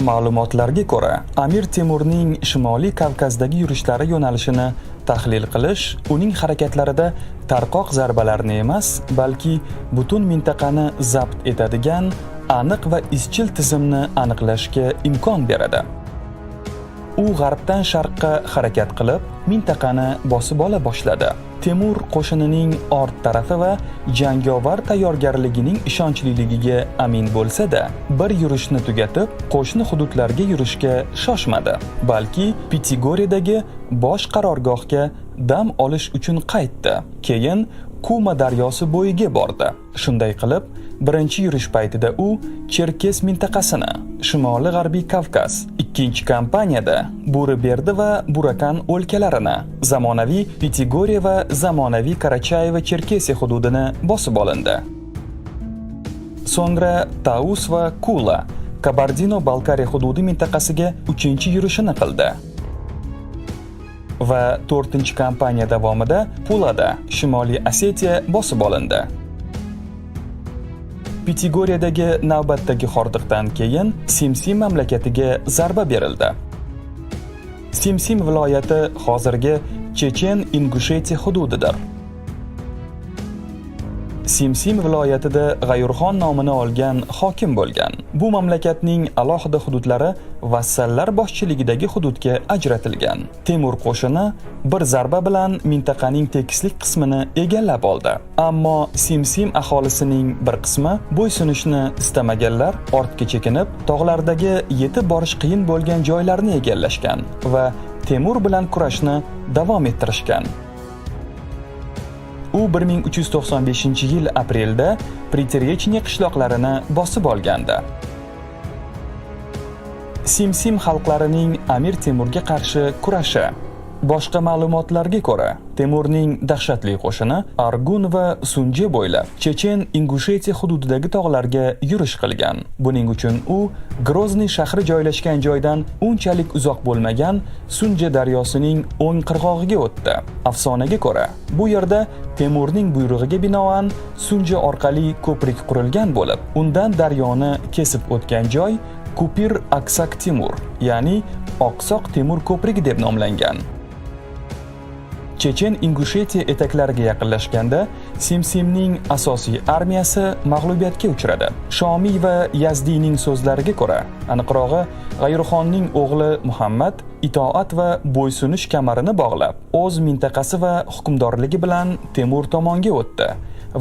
Ma'lumotlarga ko'ra, Amir Temurning Shimoliy Kavkazdagi yurishlari yo'nalishini tahlil qilish uning harakatlarida tarqoq zarbalarni emas, balki butun mintaqani zabt etadigan aniq va izchil tizimni aniqlashga imkon beradi. U g'arbdan sharqqa harakat qilib, mintaqani bosib ola boshladi. Temur qo'shinining ort tarafi va jangovar tayyorgarligining ishonchliligiga amin bo'lsa-da, bir yurishni tugatib, qo'shni hududlarga yurishga shoshmadi, balki Pitigoriyadagi bosh qarorgohga dam olish uchun qaytdi. Keyin Kuma daryosi bo'yiga bordi. Shunday qilib, birinchi yurish paytida u Cherkes mintaqasini, Shimoli G'arbiy Kavkaz, ikkinchi kampaniyada Bo'riberdi va Burakan o'lkalarini, zamonaviy Pitigoriya va zamonaviy Karachayevo-Cherkesiya hududini bosib olindi. So'ngra Taus va Kula, Kabardino-Balkariya hududi mintaqasiga uchinchi yurishini qildi. Va to'rtinchi kampaniya davomida Pulada Shimoliy Osetiya bosib olindi. Pitigoriyadagi navbatdagi hordiqdan keyin Simsim mamlakatiga zarba berildi. Simsim viloyati hozirgi Chechen Ingushetiya hududidir. Simsim viloyatida G'ayurxon nomini olgan hokim bo'lgan. Bu mamlakatning alohida hududlari vassallar boshchiligidagi hududga ajratilgan. Temur qo'shini bir zarba bilan mintaqaning tekislik qismini egallab oldi. Ammo Simsim aholisining bir qismi, bo'ysunishni istamaganlar, ortga chekinib, tog'lardagi yetib borish qiyin bo'lgan joylarni egallashgan va Temur bilan kurashni davom ettirishgan. U 1395-yil aprelda Притеречный qishloqlarini bosib olgandi. Simsim xalqlarining Amir Temurga qarshi kurashi. Boshqa ma'lumotlarga ko'ra, Temurning dahshatli qo'shini Argun va Sunje bo'ylab Chechen Ingushetiya hududidagi tog'larga yurish qilgan. Buning uchun u Grozniy shahri joylashgan joydan unchalik uzoq bo'lmagan Sunja daryosining o'ng qirg'og'iga o'tdi. Afsonaga ko'ra, bu yerda Temurning buyrug'iga binoan Sunja orqali ko'prik qurilgan bo'lib, undan daryoni kesib o'tgan joy Kupir Aksak Timur, ya'ni Oqsoq Temur ko'prigi deb nomlangan. Chechen Ingushetiya etaklariga yaqinlashganda Simsimning asosiy armiyasi mag'lubiyatga uchradi. Shomiy va Yazdiyning so'zlariga ko'ra, aniqrog'i, G'ayurxonning o'g'li Muhammad itoat va bo'ysunish kamarini bog'lab, o'z mintaqasi va hukmdorligi bilan Temur tomonga o'tdi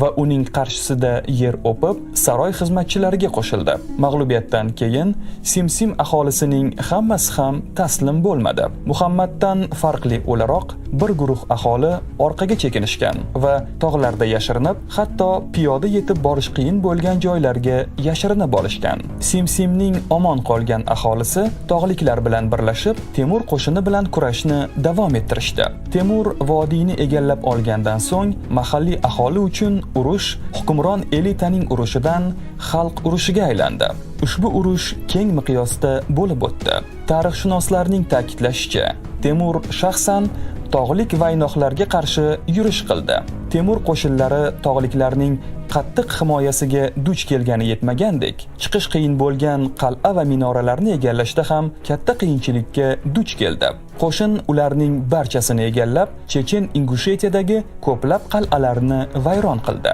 va uning qarshisida yer o'pib, saroy xizmatchilariga qo'shildi. Mag'lubiyatdan keyin Simsim aholisining hammasi ham taslim bo'lmadi. Muhammaddan farqli o'laroq bir guruh aholi orqaga chekinishgan va tog'larda yashirinib, hatto piyoda yetib borish qiyin bo'lgan joylarga yashirinib olishgan. Simsimning omon qolgan aholisi tog'liklar bilan birlashib, Temur qo'shini bilan kurashni davom ettirishdi. Temur vodiyni egallab olgandan so'ng mahalliy aholi uchun urush hukmron elitaning urushidan xalq urushiga aylandi. Ushbu urush keng miqyosda bo'lib o'tdi. Tarixshunoslarning ta'kidlashicha, Temur shaxsan tog'lik vaynoqlarga qarshi yurish qildi. Temur qo'shinlari tog'liklarning qattiq himoyasiga duch kelgani yetmagandek, chiqish qiyin bo'lgan qal'a va minoralarni egallashda ham katta qiyinchilikka duch keldi. Qo'shin ularning barchasini egallab, Chechen Ingushetiyadagi ko'plab qal'alarni vayron qildi.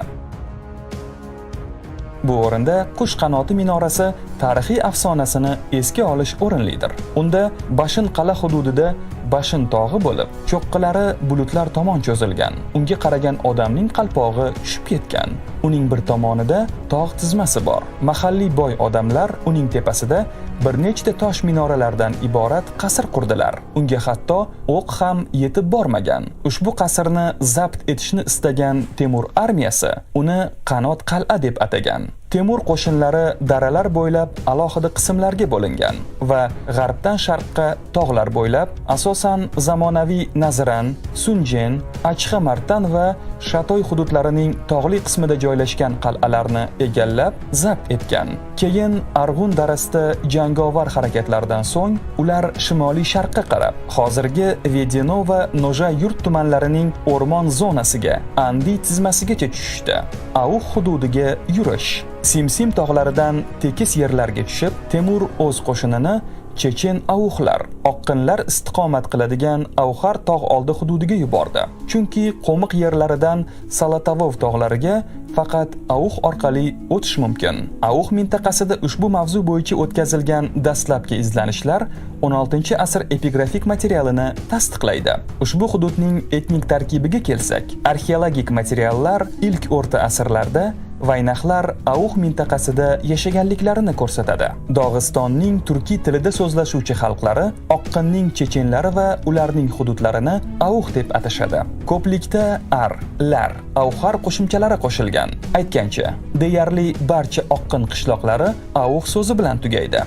Bu o'rinda Qush qanoti minorasi tarixiy afsonasini esga olish o'rinlidir. Unda Bashin qal'a hududida Bashin tog'i bo'lib, cho'qqilari bulutlar tomon cho'zilgan. Unga qaragan odamning qalpog'i tushib ketgan. Uning bir tomonida tog' tizmasi bor. Mahalliy boy odamlar uning tepasida bir nechta tosh minoralardan iborat qasr qurdilar. Unga hatto o'q ham yetib bormagan. Ushbu qasrni zabt etishni istagan Temur armiyasi uni Qanot qal'a deb atagan. Temur qo'shinlari daralar bo'ylab alohida qismlarga bo'lingan va g'arbdan sharqqa tog'lar bo'ylab, asosan zamonaviy Nazran, Sunjen, Achxa Martan va Shatoy hududlarining tog'li qismida joylashgan qal'alarni egallab, zabt etgan. Keyin Arg'un darasida jangovar harakatlardan so'ng ular shimoliy sharqqa qarab, hozirgi Vedeno va Nojay yurt tumanlarining o'rmon zonasiga, Andi tizmasigacha tushishdi. Auch hududiga yurish. Simsim tog'laridan tekis yerlarga tushib, Temur o'z qo'shinini chechen avuxlar, oqqinlar istiqomat qiladigan Avxar tog' oldi hududiga yubordi. Chunki Qo'miq yerlaridan Salatavov tog'lariga faqat Avux orqali o'tish mumkin. Avux mintaqasida ushbu mavzu bo'yicha o'tkazilgan dastlabki izlanishlar 16-asr epigrafik materialini tasdiqlaydi. Ushbu hududning etnik tarkibiga kelsak, arxeologik materiallar ilk o'rta asrlarda vaynaxlar Avux mintaqasida yashaganliklarini ko'rsatadi. Dog'istonning turkiy tilida so'zlashuvchi xalqlari Oqqinning chechenlari va ularning hududlarini Avux deb atashadi. Ko'plikda ar, lar, avxar qo'shimchalari qo'shilgan. Aytgancha, deyarli barcha oqqin qishloqlari Avux so'zi bilan tugaydi.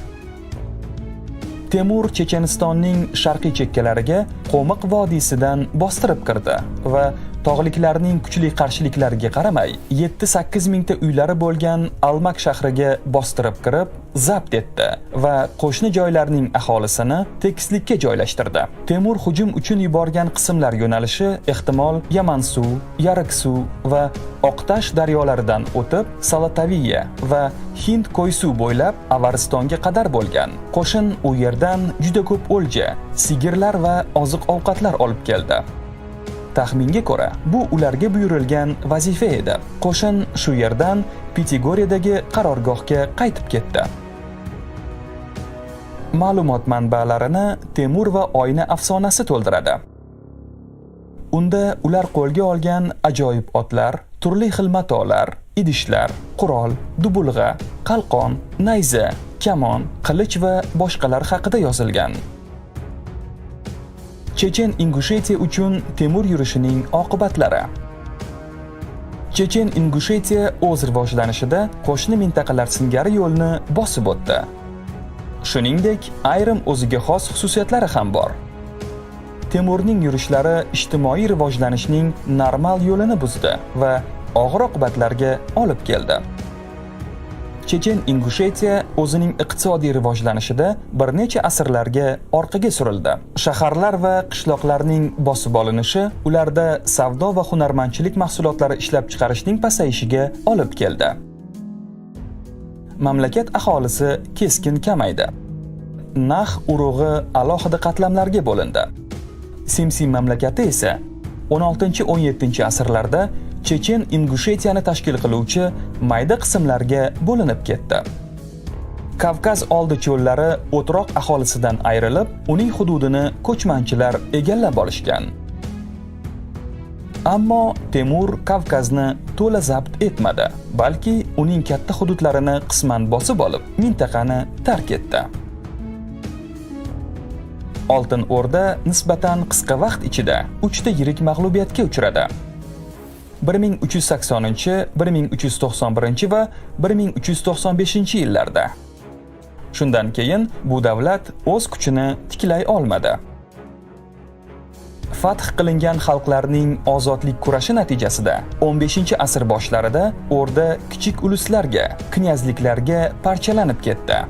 Temur Chechenistonning sharqiy chekkalariga Qo'miq vodiysidan bostirib kirdi va tog'liklarning kuchli qarshiliklariga qaramay 7-8 mingta uylari bo'lgan Almak shahriga bostirib kirib, zabt etdi va qo'shni joylarning aholisini tekislikka joylashtirdi. Temur hujum uchun yuborgan qismlar yo'nalishi ehtimol Yamansuv, Yariksuv va Oqtash daryolaridan o'tib, Salataviya va Hind Koysuv bo'ylab Avaristonga qadar bo'lgan. Qo'shin u yerdan juda ko'p o'lja, sigirlar va oziq-ovqatlar olib keldi. Taxminga ko'ra, bu ularga buyurilgan vazifa edi. Qo'shin shu yerdan Pitigoriyadagi qarorgohga qaytib ketdi. Ma'lumot manbalarini Temur va Oyna afsonasi to'ldiradi. Unda ular qo'lga olgan ajoyib otlar, turli xil matolar, idishlar, qurol, dubulg'a, qalqon, nayza, kamon, qilich va boshqalar haqida yozilgan. Chechen Ingushetiya uchun Temur yurishining oqibatlari. Chechen Ingushetiya o'z rivojlanishida qo'shni mintaqalar singari yo'lni bosib o'tdi. Shuningdek, ayrim o'ziga xos xususiyatlari ham bor. Temurning yurishlari ijtimoiy rivojlanishning normal yo'lini buzdi va og'ir oqibatlarga olib keldi. Chechen Ingushetiya o'zining iqtisodiy rivojlanishida bir necha asrlarga orqaga surildi. Shaharlar va qishloqlarning bosib olinishi ularda savdo va hunarmandchilik mahsulotlari ishlab chiqarishning pasayishiga olib keldi. Mamlakat aholisi keskin kamaydi. Nax urug'i alohida qatlamlarga bo'lindi. Simsim mamlakati esa 16-17 asrlarda Chechen Ingushetiyani tashkil qiluvchi mayda qismlarga bo'linib ketdi. Kavkaz oldi cho'llari o'troq aholisidan ayrilib, uning hududini ko'chmanchilar egallab olishgan. Ammo Temur Kavkazni to'la zabt etmadi, balki uning katta hududlarini qisman bosib olib, mintaqani tark etdi. Oltin O'rda nisbatan qisqa vaqt ichida 3 ta yirik mag'lubiyatga uchradi. 1380, 1391 va 1395 yillarda. Shundan keyin bu davlat o'z kuchini tiklay olmadi. Fath qilingan xalqlarning ozodlik kurashi natijasida 15-asr boshlarida O'rda kichik uluslarga, knyazliklarga parchalanib ketdi.